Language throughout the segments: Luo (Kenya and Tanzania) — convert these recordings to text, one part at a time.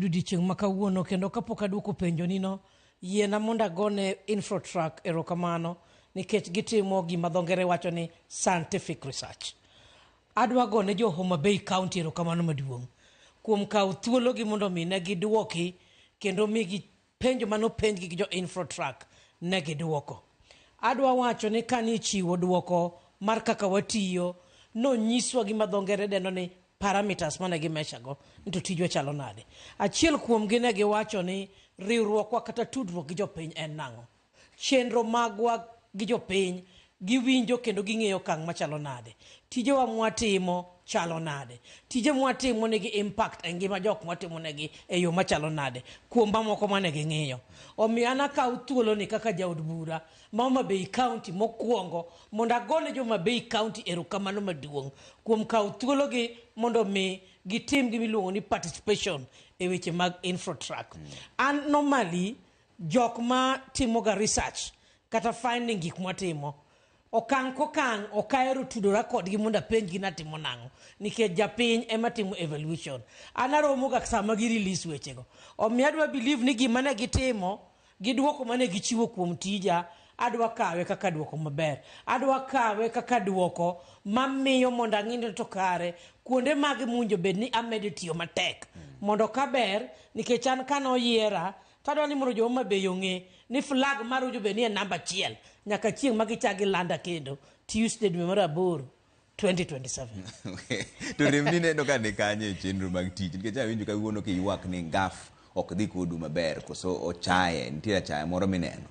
studio odiochieng' ma kawuono kendo kapok aduoko penjoni no, yiena mondo agone Infotrak erokamano nikech gitimo gima dho ngere wacho ni scientific research. Adwa gone jo Homa Bay County erokamano maduong' kuom kawo thuologi mondo mi ne giduoki kendo migi Penjo mane openjgi gi jo Infotrak ne giduoko. Adwa wacho ni kane ichiwo duoko mar kaka watiyo, nonyiswa gima dho ngere dendo ni parameters mane gi measure go ni to tijwa chalo nade. Achiel kuomgi ne giwacho ni riwruokwa kata tudruok gi jopiny en nang'o. Chenro magwa gi jopiny giwinjo kendo ging'eyo okang' machalo nade. Tijewa mwatimo chalo nade. Tije mwatimo nigi impact e ngima jok mwatimonegi e yo machalo nade kuom mamoko mane ging'iyo. Omiyo an akaw thuoloni kaka jaod bura ma Homa Bay County mokwongo mondo agone jo Homa Bay County erokamano maduong' kuom kawo thuologi mondo mi gitim gima iluongo ni participation e weche mag Infotrak. An normally Jok ma timoga research kata finding gik mwatimo, okang' kokang' ok ahero tudora kodgi mondo apenjgi ni atimo nang'o nikech japiny ema timo evaluation. An aromoga sama gi release wechego. Omiyo adwa believe ni gima ne gitimo gi duoko mane gichiwo kuom tija adwa kawe kaka duoko maber. Adwa kawe kaka duoko mamiyo mondo ang'i ni to kare kuonde mage mowinjo bed ni amedo tiyo matek mondo kaber nikech an kane oyiera To adwa ni mondo jo Homa Bay ong'e ni flag mar Ujo be nie namba achiel nyaka chieng' ma gichak gilanda kendo Tuesday dwe mar aboro 2027. Okay. To rem ni neno ka ni kanye e chenro mag tich nikech awinjo kawuono kiywak ni ngaf ok dhi kodu maber koso ochaye nitie achaya moro mineno.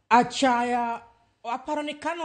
Achaya aparo ni kano